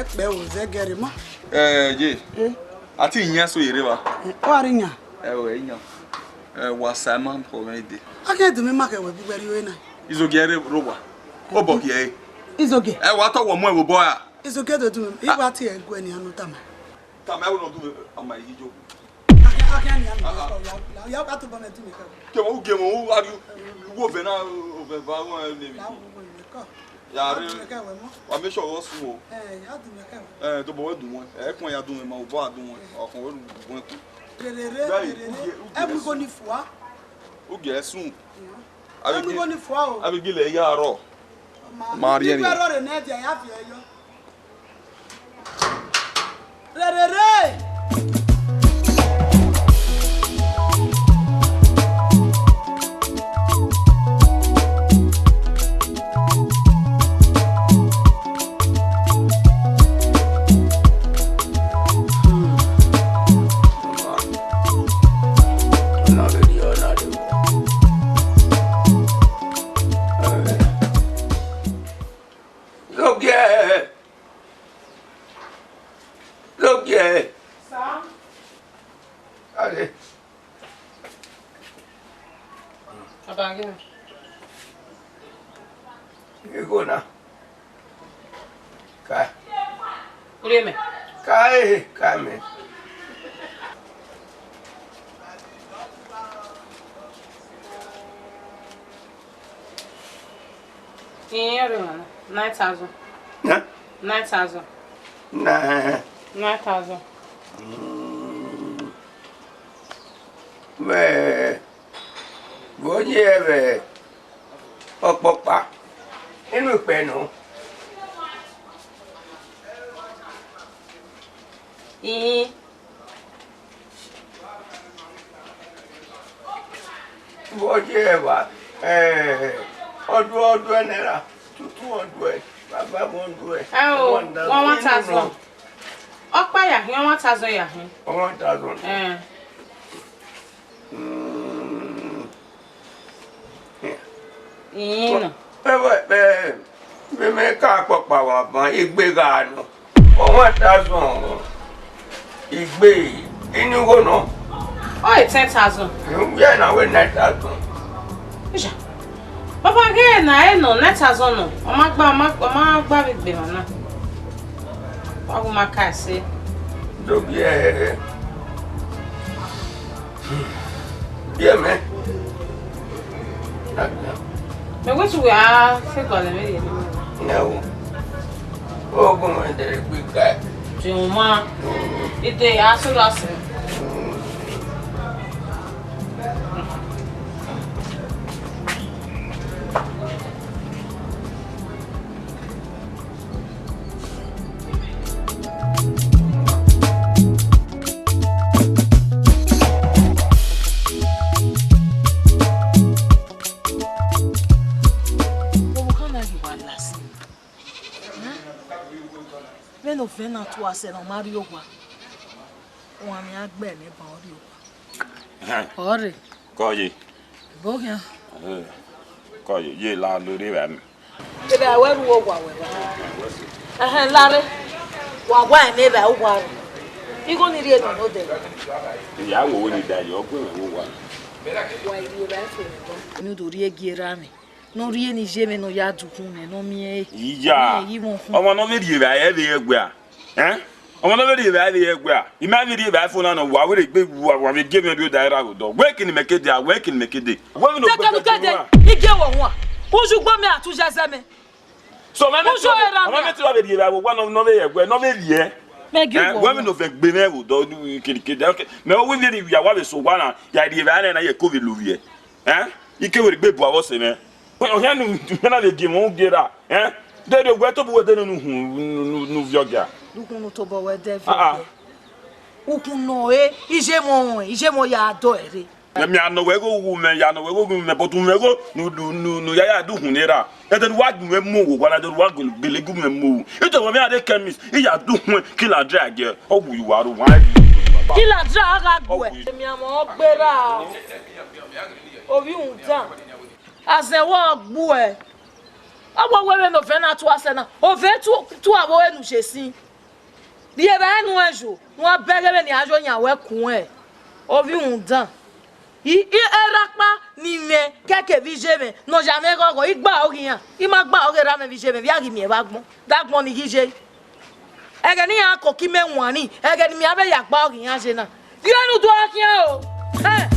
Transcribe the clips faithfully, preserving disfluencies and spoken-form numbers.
Kpẹ wo zẹ gẹrẹ ma. Eh, ye. Eh. Ati yan so yere wa. Eh, o ari yan. Eh, we yan. Eh, wa sa ma ko me de. A ke du mi ma ke we bu gbẹrriọ na. Izogie re ro wa. Obọ kie. Izogie. Eh, wa tọ wọ mu ẹvbo bọ ya. Izogie do du mi. I wa tie ẹguẹ ni anu tama. Tama ẹvbo nọ du mi, ọma yi yo. Ke mo ugie mo, u gha rhie, wo vẹ na, ovẹn va wọn ẹ ne emwi. Ya rre, wa make sure ọ su o. Eh, tobọ wẹ dun wọn, ẹ kpọn ya dun wọn ma, obọ a dun wọn, ọkhan wẹ dun wọn ku. Rere, rere, ugie, ugie ẹ sun. Ugie ẹ sun. Avbe gie, avbe gie lẹ ya rrọọ. Ma rhie emwi. Rere, rere. Look here. Look here. Sir? Ale. Baba, ghe. Igho na. Ka. Urre mẹ. Ka, eh, ka mẹ. Iran rre emwa na, nine thousand. Na? Nine thousand. Na. Nine thousand. Mm. Vbe, vbe ọ ye vbe ọkpọkpa, inu ikpẹ nọ. Ihin. Vbe ọ ye ẹvba, eh, ọduẹ, ọduẹ naira, two hundred, five hundred. Ẹo, one thousand. One thousand. Ọkpa ya hin, one thousand ya hin. One thousand. Eh. Mm. Ihin nọ. Ẹvbo, eh, mẹ, mẹ ka kpọkpa wa ban egbe gha nọ. One thousand igbe, inu igho nọ. Ọ e ten thousand. Ẹ na wẹ nine thousand. Isha. Baba, ghe na ẹ nọ, nine thousand nọ. Ọ ma gba, ọ ma, ọ ma gba vbe egbe emwa na. Wa gu ma ka ẹse. Do biẹ. Biẹ mẹ. Mẹ wẹ tu wẹ a fe gualọ mwẹ rhie ne. Nẹ o. O gun mwẹ dẹ gbe ka. Ti o ma. Ide ya so la se. Ọvbokhan na ghi wa la sin. Vbene ovẹn na tua sẹ ne ọ ma rrie owa, uwanmwẹ a gbe ẹmwẹ ban ọ rrie owa. Ẹhẹn. Ọrre. Kọ ye. Ebo khian. Ẹhẹn. Kọ ye, ye la lo rre evba mẹ. Evba wẹ ru owa wẹ wa. Ẹhẹn, lare. Wa wa ẹmwẹ evba uwa rre. Igho ni rrie nọ nodẹ. Iya wo ni da ye, ọ gu ẹmwẹ vbe owa. Wa rrie evba ẹfe nọ. Ne u do rhie gie ra mwẹ. Ne ọ rhie ne iye mwẹ ne ọ ya dukhun nẹ, ne ọ miẹn ẹre. Iya. Ọ miẹn ẹre ivbi ukhun. Ọmwa ne ọ vbe rhie evba ẹre vbe ẹguẹ a. Ẹn? Ọmwa ne ọ vbe rhie evba ẹre vbe ẹguẹ a. I ma vbe rhie evba ẹre fo na nọ, wa wẹ rhie egbe, wa, wa vbe gie mwẹ rhie odaro ra vbe odọ. Wẹ kene mẹ ke de a, wẹ kene mẹ ke de. Wẹ vbe ne Te kenu ke de, ige wọ huan. Uju gbo mẹ, a tu ye ẹzẹ mẹ. So, ọmwa mẹ Uju ti wa vbe, era ọmwa mẹ. Mẹ ti wa vbe rhie evba ẹre vbe owa ne ọ, ne ọ vbe ẹguẹ, ne ọ vbe rhie. Mẹ gie wẹ wọ vbe huan. Ne ọ vẹ gbe mwẹ vbe odọ kene ke de. Okay. Mẹ ọ wẹ vbe rhie evba wa vbe so owa na, ya rhie evba ẹre na ye ko vbe lovbiẹ. Ẹn? I ke werriegbe bu avbe ọse mwẹ. Ọ khian ne u na vbe gie mwẹ ugie ra, ẹn? De rhie owa tobọ uwẹ de ne unu hun, ne u viọ gia. Ukhunnu tobọ wẹ de viọ gia. Ah, ah. Ukhunnu ọre, iye mwẹ ọnrẹn, iye mwẹ ya dọ ẹre. Mẹ, mẹ a nọ wẹ igho wu mẹ, ya nọ wẹ igho wu mẹ, but u mwẹ igho ne u, ne u, ne u ya ya du hun ne erha. Ẹdẹ ne uwa gu mwẹ mu owa na, ẹdẹ ne uwa gele, gele gu mwẹ mu owa. Itọghọ mwẹ a rre chemist, I ya du hun kila dra giẹ, ọ wu uwa ro wa. Kila dra gha gu ẹ. Emianmwẹ ọ gberra. Ovbi rhunmwuda. Azẹn wẹ ọ gbuẹ. Ọ wẹ wẹ vbene ovẹn na tua sẹ na. Ovẹn tu, tu avbe ore ne u ye sin. Rhie evbare nuẹn yo, ne uwa bẹghe vbene a yo yan wẹ kuẹn, ovbi rhunmwuda. I, i, erha ọkpa ne I mwẹ kẹkẹ vbe iye mwẹ ne ọ ya mwẹ ghọghọ, I gba ọghe iran, I ma gba ọghe erha mwẹ vbe iye mwẹ, vbe a ghi miẹn vbe agbọn, de agbọn ni ghi ye. Ẹghẹ ne iran koko imẹ wanrin, ẹghẹ ne I miẹn avbe ya gba ọghe iran ye na. Rhie ne u do khian o. Ẹn.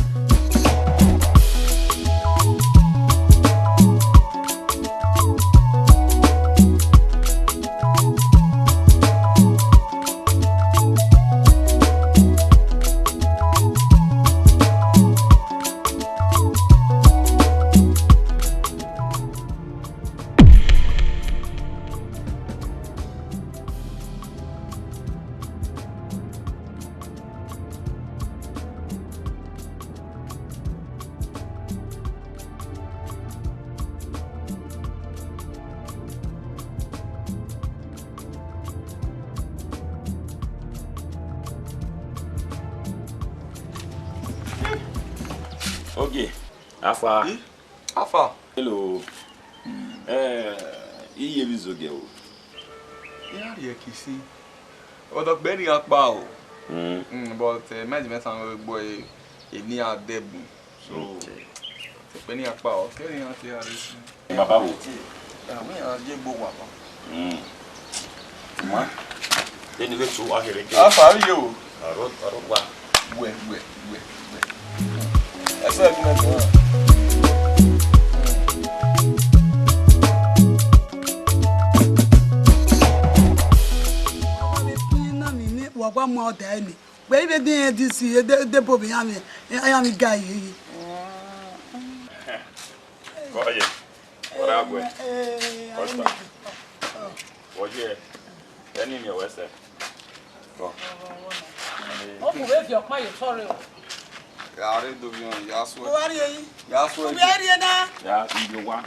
Okay, how far? Hmm? How far? Hello. Eh, iye vbe izogiẹ o. Iran rhie ẹki sin. Ọdọ gbe ne iran kpa o. Mm. Mm, but, eh, mẹ ji mẹ san gbe e, e ne iran dẹ bun. So, okay. Te gbe ne iran kpa o. Ke ne iran te a rre sin. Baba wo? Àwọn èèyàn yé gbó wà pa. Mm. Ma. Ẹni wẹ tu wa kere ke. A fa yo. Aro, aro wa. Wẹ, wẹ, wẹ, wẹ. Ẹsẹ ẹgbẹ ẹgbẹ. Wa gba mu ọda ẹnẹ. Wẹ i vbe din rẹn disi, e de, e de bo vbe iran mwẹ, iran mwẹ ga yeye. Kọ ye, ọre a gu ẹ. Kọ sa. Wọ ye, ẹni miẹn wẹ sẹ. Kọ. Ọ bu vbe viọ ọkpa ye otọ rre o. Ya re do viọ, ya suẹ. Wa rrie yi. Ya suẹ. Wa rrie na. Ya, iye wa.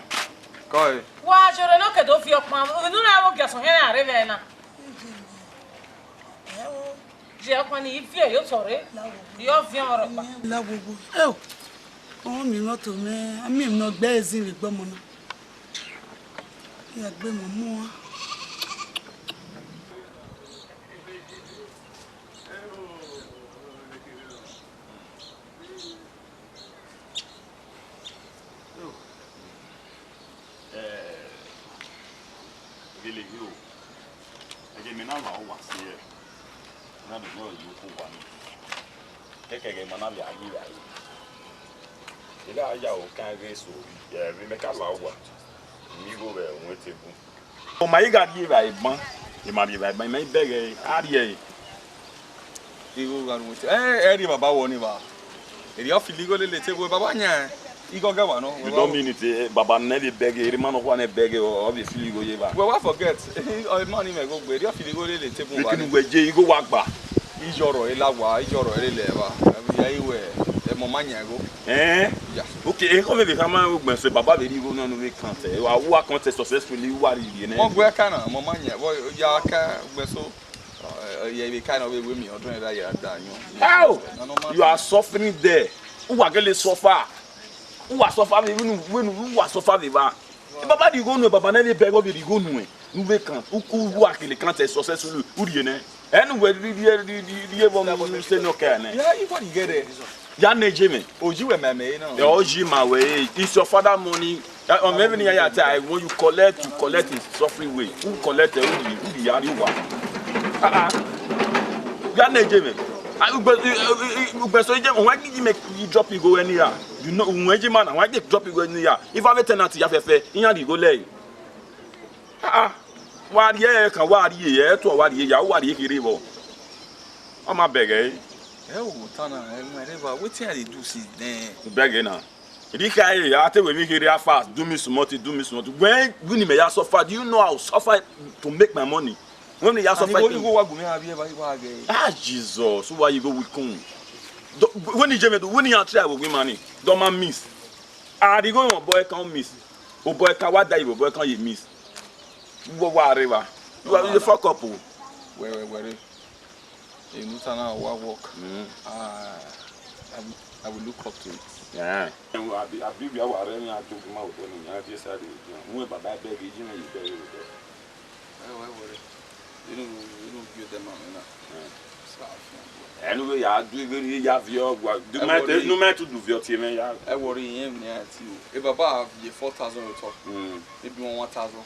Kọ e. Wa jọrọ ne ọ ke do viọ ọkpa, unu na wo giason hẹn a rre vbe na. Ẹ o. Ye ọkpa ni i viẹ ye otọ rre, yọ viọ ọmwa rhọkpa. La gbogbo. Eo, ọ miẹn imọto mwẹ, a miẹn emwi ne ọ gbe ẹre zin vbe egbe ọmọ na. Ya gbe emọ mu uan. Eh, Gele ghe o, ẹghẹ mẹ na la uwa si ẹre, na do nọ ye okhuo uwa ni. Kẹkẹ ẹghẹ ma na vbe a ye vbe a ye. Ẹ gha ya aro kan ẹghẹ eso, ẹ, vbe mẹ ka la uwa, I miẹn igho vbe ẹmwẹ tebun. Ọ ma i gha rhie evbare ban, I ma rhie evbare ban, I ma i bẹghe ẹre, a rhie ẹre. Igho gha ru ẹre, ẹ rhie baba wọ ni vba. Erriọ fili igho lele tebun, baba yan igho gẹ wa nọ. You don't mean it, eh, baba nẹ vbe bẹghe, erha ima nọkhua nẹ bẹghe, ọ vbe fili igho ye evba. Wẹ wa forget, ọ ma ni mwẹ igho gbe, erriọ fili igho lele tebun vba. Vbe kene uwẹ ye igho wa gba. Iyọrọ elawa, iyọrọ erele evba. Ya i wẹ, ẹmọ ma yan igho. Eh? Yeah. Okay, ekhọe vbe khama ugbẹn so, baba vbe rhie igho nọ ne u vbe kantẹ. Wa wa kantẹ successfully, wa rhie nẹ. Mọ guẹ ka na, mọ ma yan, vbọ ya ka ugbẹn so. Ọ, ọ, ọ, ya vbe ka na, ọ vbe wẹ miẹn, ọdọn ra ya da yọn. How? You are suffering there. Uwa gele suffer. Uwa suffer vbe, vbene, vbene uwa suffer vbe evba. Baba rhie igho nuẹn, baba nẹ vbe bẹghe, ọ vbe rhie igho nuẹn. Ne u vbe kan, u, u, uwa kele kantẹ successfully, u rhie nẹ. Ẹ ne uwẹ rhie, rhie, rhie, rhie vbọ mu se nọ kẹ nẹ. Ya, I want to get there. Ya nẹ je mẹ. Oji wẹ ma mẹ na. Ẹ, oji ma wẹ, it's your father money. Ya, ọ mẹ vbene ya ya ta, I want you collect, you collect in suffering way. U collect, u di, u di ya rri uwa. Ah, ah. Ya nẹ je mẹ. Ah, ugbe, ugbe so je, why did you make you drop igho any ya? You know, when je man, why did you drop igho any ya? If I have a tenant, ya fẹfẹ, iyan rhie igho lẹ. Ah, ah. Wa rhie ẹre kan, wa rhie ẹre, ẹtuọ wa rhie ya, wa rhie kherhe vbọ. Ọ ma bẹghe ẹre. Ẹ wo ta na, ẹ ma rẹ evba, wetin I dey do since then? Bẹghe na. Edi kha ẹre, a te wẹ emwi kherhe a fast, do me small thing, do me small thing. When, when mẹ ya suffer, do you know how I suffer to make my money? When mẹ ya suffer, igho wa gu mẹ a vbiẹ evba, igho a ghe. Ah, Jesus, why you go with come? When I je mẹ do, when I try with money, do ma miss. A rhie igho rẹn obọ ẹkan miss. Obọ ẹkan wa da ivbi obọ ẹkan ye miss. Wọ wa rre evba. You are, you dey fuck up o. Wẹ, wẹ, wẹ re. Enu ta na wa work. Mm. Ah, I will, I will look up to it. Yeah. Abi, abi bi awa rẹ ni a joke ma wo ni a je sa de. Mu baba bẹghe, ji mẹ ye bẹghe. Wẹ, wẹ, wẹ re. Inu, inu bi Ẹdẹ ma mwẹ na. Sa fian. Ẹ ne u vbe ya du ighe rhie ya viọ, wa, du Ẹ mẹ wọrọ te, iyi. Nu mẹ tu du viọ tie mwẹ ya. Ẹ wọrọ iyi, irẹn emwi ne iran tie o. E baba viọ four thousand otọ. Mm. Maybe one one thousand.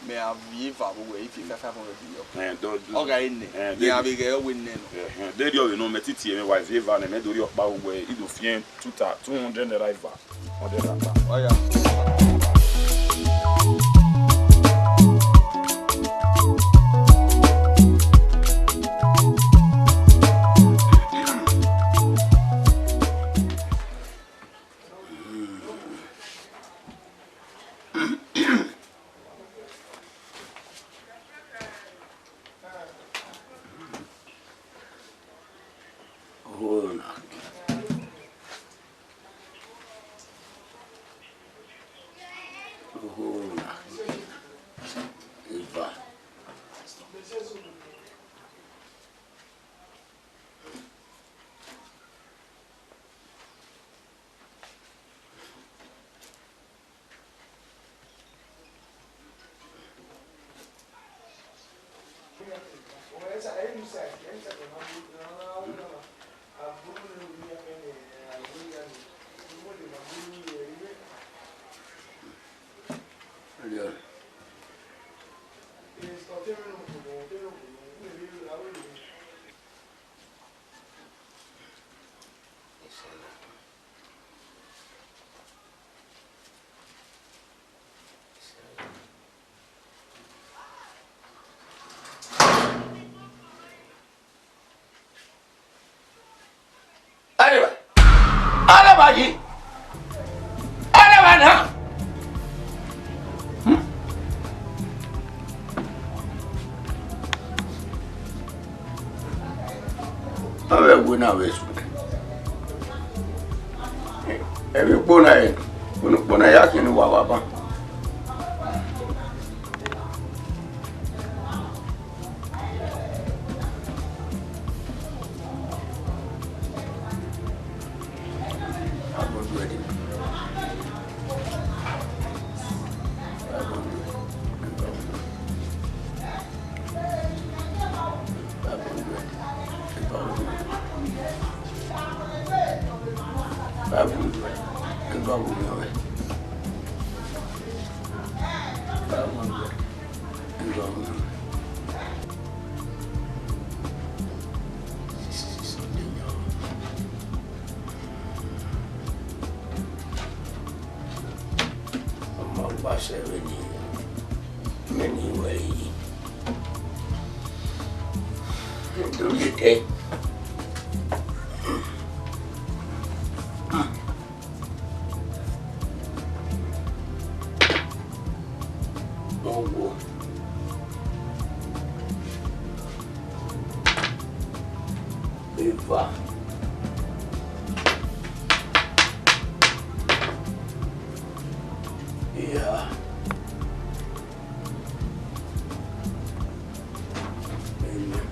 Mẹ a viọ eva vbe uwẹ, I fi five five hundred yọ. Ẹ, do, do. Ọ gha re nẹ. Ẹ, Iran de, vbe ghẹ ọ wẹ nẹ nọ. Ẹ, ẹ, de rhie ọvbe nọ, mẹ ti tie mwẹ wa viọ eva nẹ, mẹ do rhie ọkpa vbe uwẹ, I do fiẹn two thousand, two hundred naira eva. Hundred naira. Ọ ya. Arẹba, arẹba yi, arẹba na. Hmm? Ọ vbe ẹvbo na vbe sunu. Emwi ukpo na rẹn, unu ukpo na ya khian ne uwa wa ban. Five hundred. Five hundred. Five hundred. Five hundred. Ọma ọgba sẹ vbene, vbene I wẹ yi. Do ye te. Owo. Eva. Iya. Amen.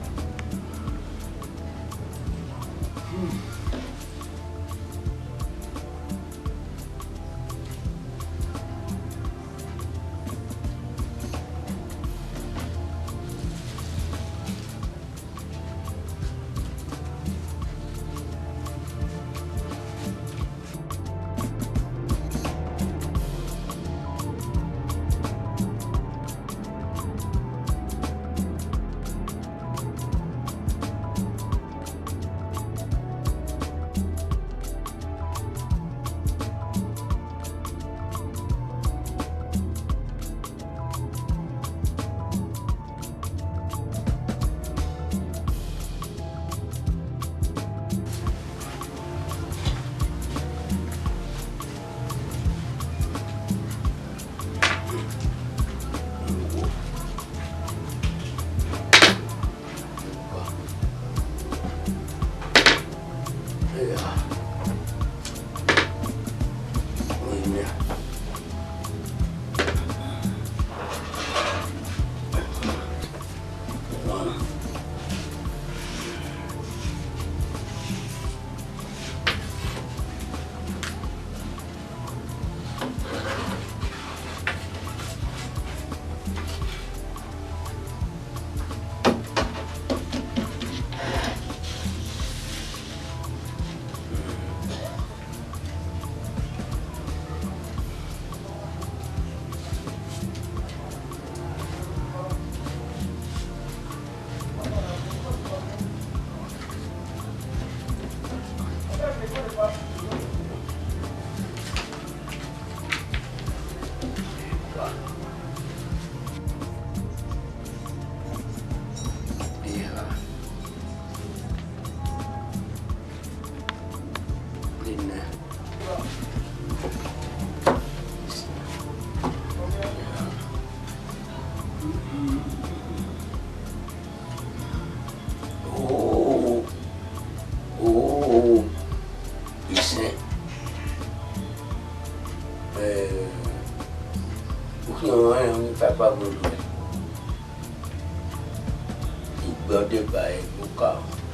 Ọ deba ẹre Luka,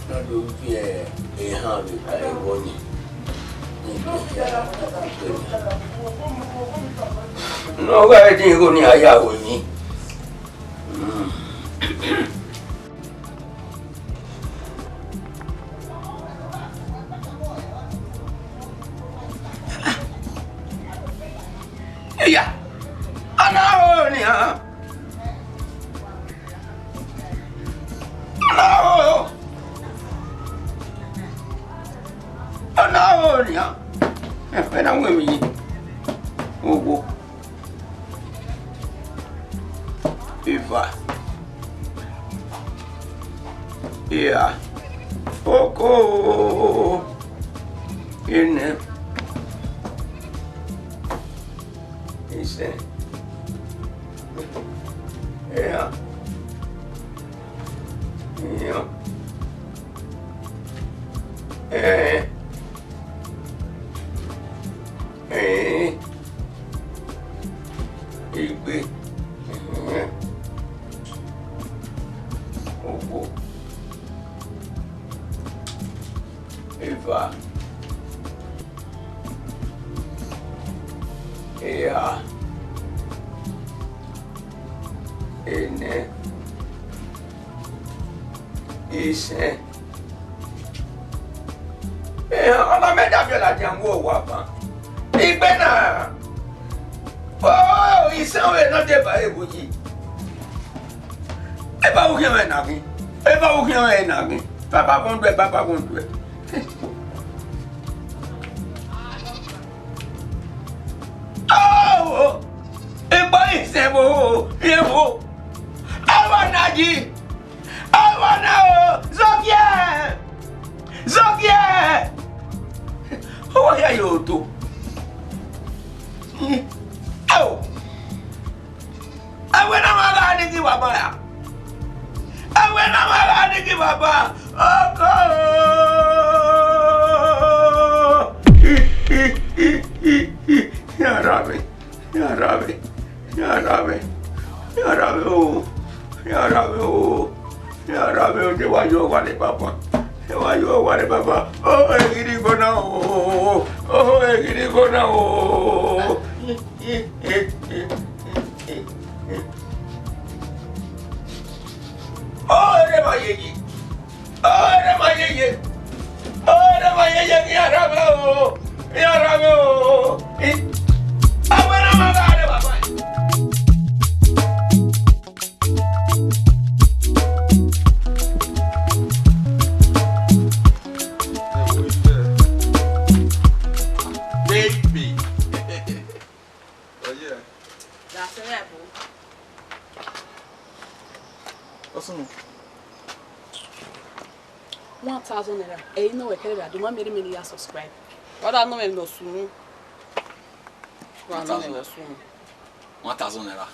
ne ọ do viọ ehan vbe ka ẹvbo nii. Ne ọ gha re din igho nii, a ya ru emwi. Iya, a na ro nian. A na ro, a na ro nian. Ẹ na wẹ mi yi. Owo. Eva. Hia. Oko. Ene. Ise. Hia. Hia. Eh. Eh. Igbe. Eh. Owo. Eva. Hia. Ene. Ise. Eh, ọna mẹ da biẹ ladian mu owa ban. Igbe na. Oh, ise ọvbehe ne ọ deba ẹre vbe uyi. Eva u khian mwẹ na ghi. Eva u khian mwẹ na ghi. Five hundred, five hundred. Oh, egbe ise vbo, evo. Eva na yi. Eva na o, zọgiẹ! Zọgiẹ! Ọ wa ya ye oto. Ao! Ẹwẹ na ma gha ni ghi baba ra. Ẹwẹ na ma gha ni ghi baba. Oko! Iyara mwẹ. Iyara mwẹ, iyara mwẹ, iyara mwẹ o, iyara mwẹ o, iyara mwẹ o, de wa yọ owa ne baba, de wa yọ owa ne baba, o egiri gona o, o egiri gona o. O ere ma yeye. Ore ma yeye. Ore ma yeye, iyara mwẹ o. Iyara mwẹ o. I, agbẹnẹ ma gha rre baba. Baby. Oh, yeah. That's it, bro. What's up? One thousand naira. Ẹi nọ wẹ kẹrẹ ra, do ma miẹn mẹ ne I ya subscribe. Wa da nọ mwẹ ne ọ sunu. Wa nọ mwẹ ne ọ sunu. One thousand naira.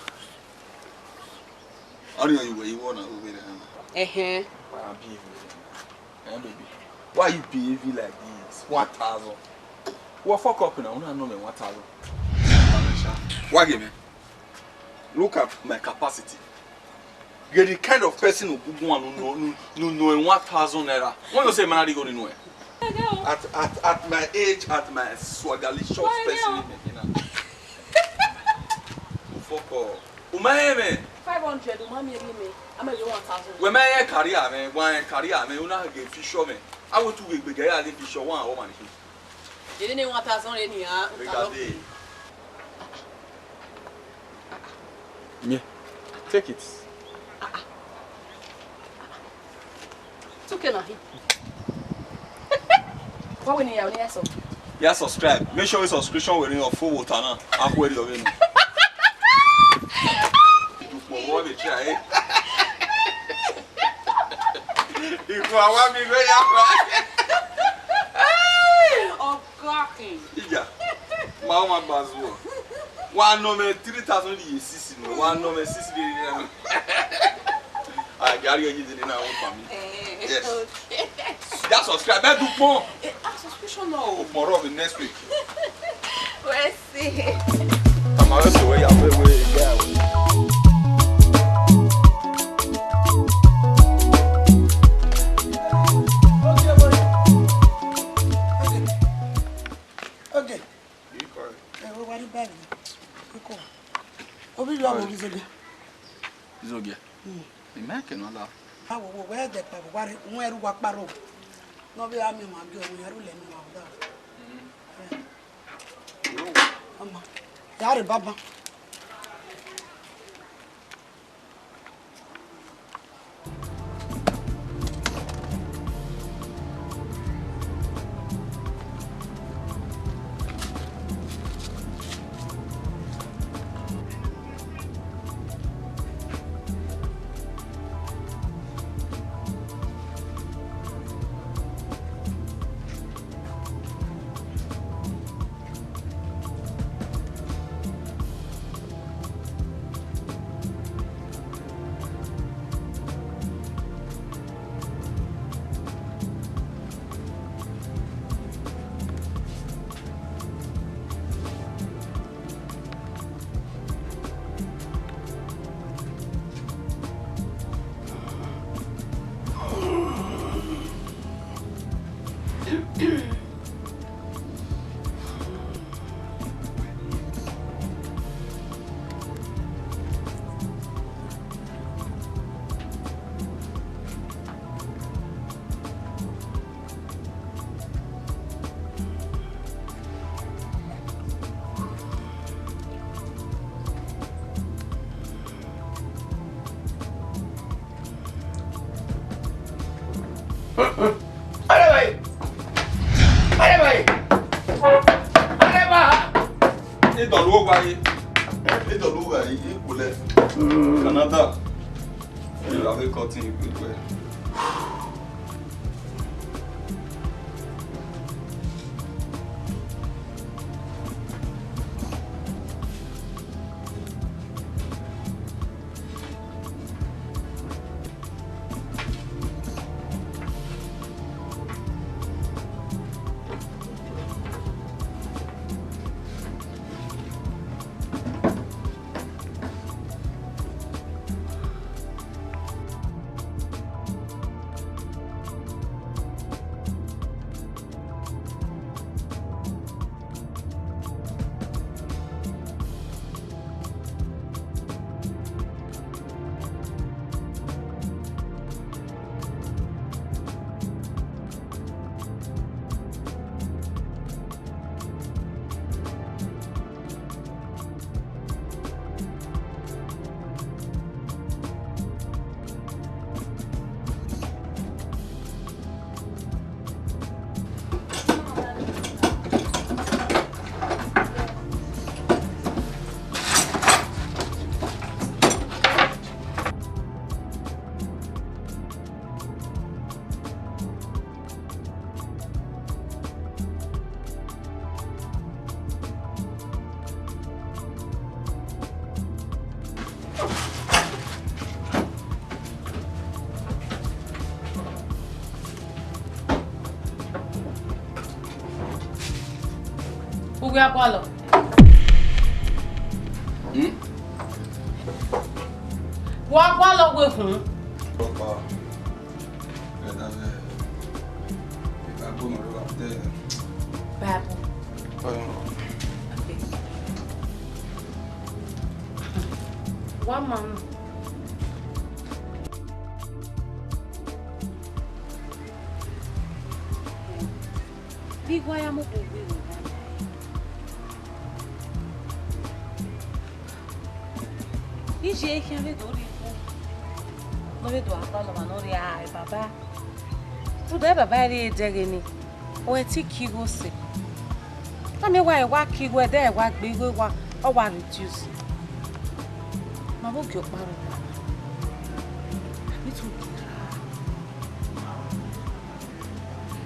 Ọnii ọre uwẹ i wọ na, ovbi rẹ na. Ẹhẹn. Wa behave like this. Eh, baby. Why you behaving like this? One thousand. Wa fuck up now, una nọ mwẹ one thousand. Wa give me. Look at my capacity. You're the kind of person who go and no, no, no, no, one thousand naira. What you say, man, I go nowhere. At, at, at my age, at my swaggerlicious person, you know. Fuck off. Ume me. Five hundred, ume me, me. I'm a one thousand. We me career, man. Why career, man? Una get fish, man. I want to be bigger, I get fish, one woman. They didn't want us on any, huh? Bigger day. Yeah. Take it. Two K na him. What we need, we need some. Yeah, subscribe. Make sure you subscription with your phone water now. I query your name. What we try, eh? If you want me, go, yeah, right? Ọgọkhin. Ija, ma ọ ma gba zuọ. Wa nọ mẹ three thousand ye six nọ. Wa nọ mẹ six ye nọ. A ga ri ye de na o pa mi. Eh, yes. Okay. Just subscribe, do pon. Eh, ah, subscription no. More of the next week. We'll see. I'm always away, I'm away, yeah. Wa rre, uwẹ ru wa kpa rro. Ne ọ vbe ra miẹn ọmwa gie ọmwa, ya rhulẹ miẹn ọmwa ọdọ. Ọma, ya rre baba. Arẹmwẹ! Arẹmwẹ! Arẹmwẹ! Idọlu owa ye, idọlu owa ye, ikulẹ Canada. Ẹ ra vbe kọtin ikpekpe. Uwẹ a gualọ. Hmm? Wa gualọ wẹ họn. Papa, ẹ da vbe Bible ne ọ rre vbe abdẹ. Bible. Ọyọn. Okay. Wa ma nọ. Vbe igho a ya mu okhuo gbe vbe owa na? Iye khian vbe do rhie igho, ne ọ vbe do a gualọ ọmwa ne ọ rhie a baba. Rhunmwuda baba ẹre dẹghe ni, ọ ẹtin ke igho sẹ. Tama wa, wa ke igho, ẹdẹ wa gbe igho wa, ọ wa reduce. Ma vbe ogie ọkpa rre.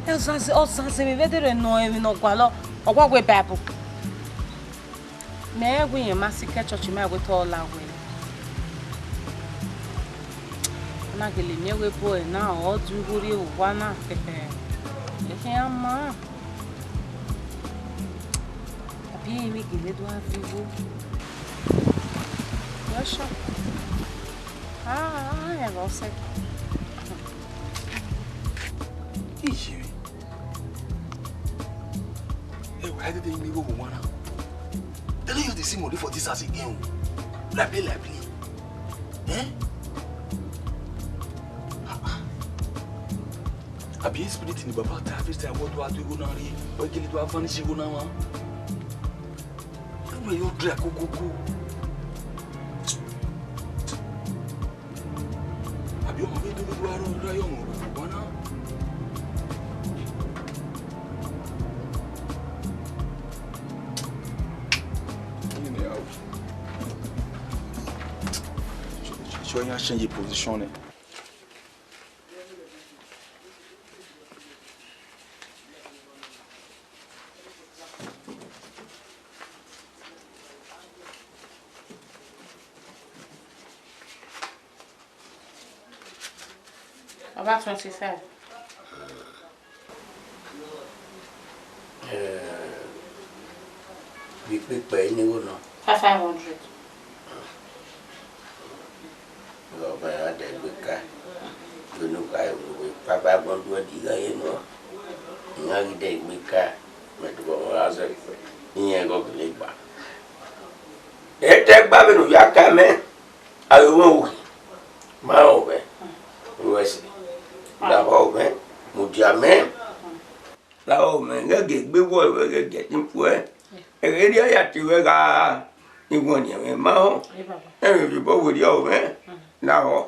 Ọzanzẹ, ọzanzẹ vbe vbe dere nọ emwi ne ọ gualọ, ọ wa wẹ Bible. Mẹ wẹ irẹn ma sikẹ church, ma wẹ te ọ la wẹ. A na gele miẹn wẹ boy na, ọ do igho rrie vbe owa na, ẹ khian ma. Abi emwi gele do a viọ igho. Wẹ sure. Ah, ah, ẹ vbe ọ sẹ. Iye. Hey, why did they make go one? They don't use the same money for this house again. Like play, like play. Eh? Ah, ah. Abi spirit ni baba ta vbe sa wọ do a do igho na rre, ọ gele do a vanish igho na mwa. Ẹwẹ yo dra kokoko. Abi ọmọ vbe do do a rọ ra yọ mọ wa na. Sure, you change your position. About twenty-five. Eh, vbe ikpekpe ne igho nọ? Five hundred. Ọ ma ya dẹ egbe ka. Vbene u kha ru vbe five hundred igho ye nọ, iran ghi dẹ egbe ka, mẹ tobọ mwẹ gha zẹ, iran ghi gele gba. Etẹgba vbene u ya ka mẹ, a ghi mwẹ uhi, ma rẹn ovẹn, ruẹ ẹse, lahọ ovẹn, mudia mẹ. Lahọ mẹ, ghẹ gie egbe wọ, ghẹ gie ẹtin fuẹ. Ẹghẹ erriọ ya tie ruẹ gha, iwẹn ni ẹmwẹ ma họn. Ẹmwẹ vbe obọ werriọ ovẹn, lahọ,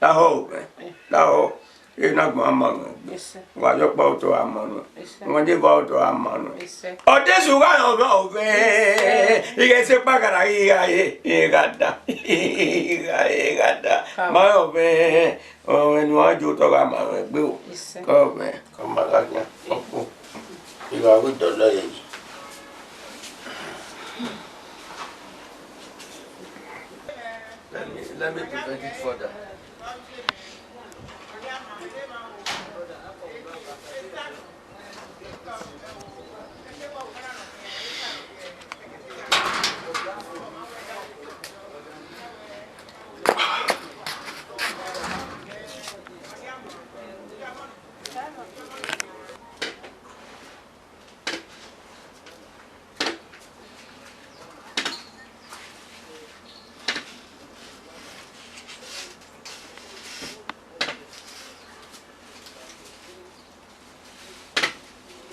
lahọ ovẹn, lahọ. Ena gbọn ama mwẹ egbe. Wa yọ ọkpa otọ a ma nuẹn. Wa deba otọ a ma nuẹn. Ọdesu gha rẹn ovẹn ovẹn. Ighẹ sẹ ekpa gha ra, igha re, igha da, igha re, igha da. Ma rẹn ovẹn, ovẹn ne uwa ye otọ gha ma mwẹ egbe o. Kọ ovẹn. Ọ ma gha khian. Ọ kpo. I gha vbe dọlọ ẹre yi. Let me, let me prevent it further.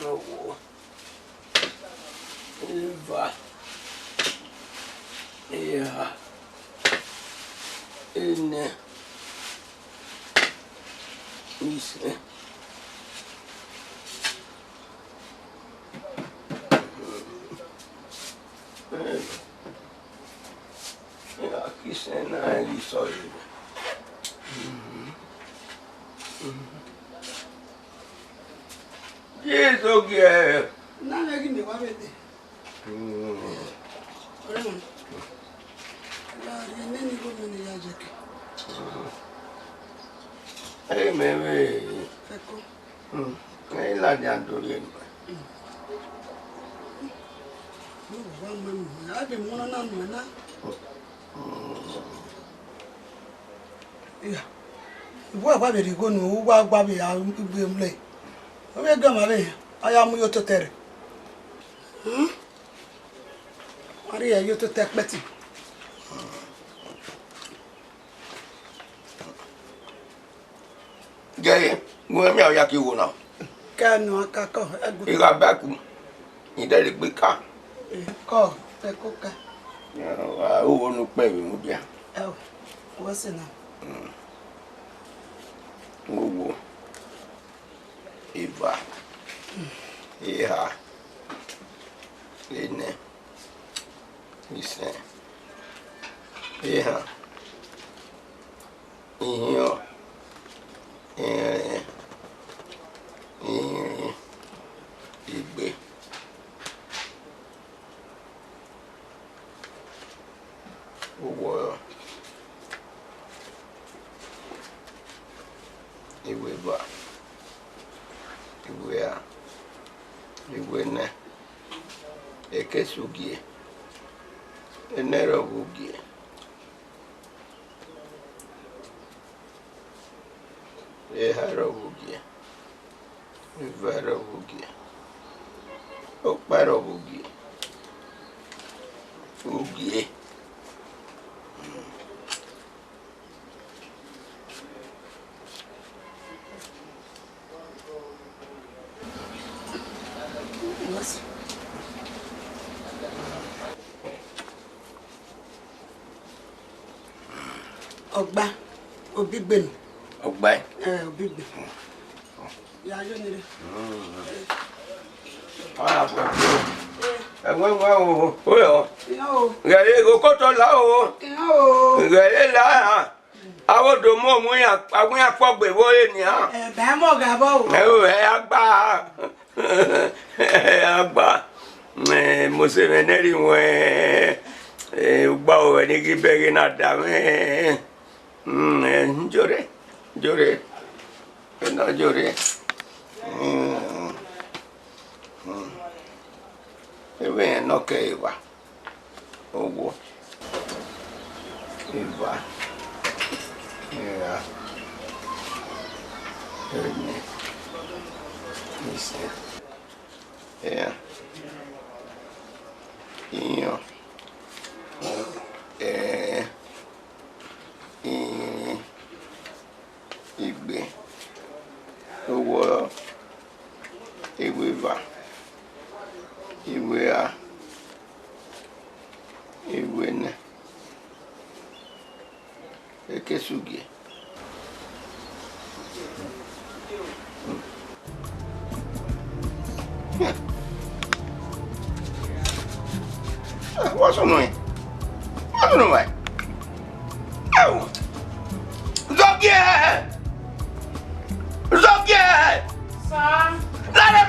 Ọvbokhan, eva, eha, enẹ, isẹn. Ẹ, a ki sẹ na, ẹ ghi sẹ ọre. Jesu gie. Na mẹ ghi mẹ wa vbe dẹ. Ọrẹ mẹ. Ya rhie nene igho mẹ ne ya jẹ ke. Ẹ mẹ vbe. Ẹko. Hmm. Ẹ i ladian do rhie nuẹn. Ọ wa ma nuẹn, a vbe mu ọnọ na nuẹn na. Iya. Iwẹ wa vbe rhie igho nuẹn, u wa gua vbe a igbe mrẹ. Ọ vbe gie ọmwa vbe, a ya mu ye ototẹ rẹ. Hmm? A rhie ye ototẹ ẹkpẹti. Gẹre, gu mwẹ miẹn ọ ya ke igho na. Ka nọ, a ka kọ, ẹgu. I gha ba ku, I dẹ rhie egbe ka. Eh, kọ, ẹko ka. A ru vbọ ne ukpẹ vbe mudia. Ẹo, wẹ sẹ na. Mm. Wo wo. Eva. Eha. Enẹ. Isẹn. Ehan. Ihiọn, irẹn, ihinrin, igbe, uwọrọ, iweva, iwera, iwenẹ, ekesugie, enẹrhovbugie. Eha ẹrhovbugie, eva ẹrhovbugie, ọkpa ẹrhovbugie, ugie. Ọgba, obigbe nọ. Ọgba ẹ? Ẹ, obigbe. Ya yo nire. Ẹwẹ wẹ o, o yọ. Iyọ o. Ghẹ ye ghe okoto la o. Iyọ o. Ghẹ ye la. Avo do mu ọwẹn iran, ọwẹn iran kpọgbe vbe ore nian. Ẹ, bẹ a mọ gha vbọ o. Ẹ o, ẹ a gba. Ẹ a gba. Ẹ, Mose mwẹ nẹrri wẹn, ẹ, ugba o, ẹni ghi bẹghe na da mwẹ. Mm, ẹ, jore, jore. Ẹ na jore. Mm, mm. Eve nọ kẹ eva. Owo. Eva. Iran. Ẹne. Ise. Iran. Iyọn. Ẹẹn. Irin. Igbe, uwọrọ, iweva, iwera, iwenẹ, ekesugie. What's on? What's on? Zọgiẹ! Zọgiẹ! Sir. Lare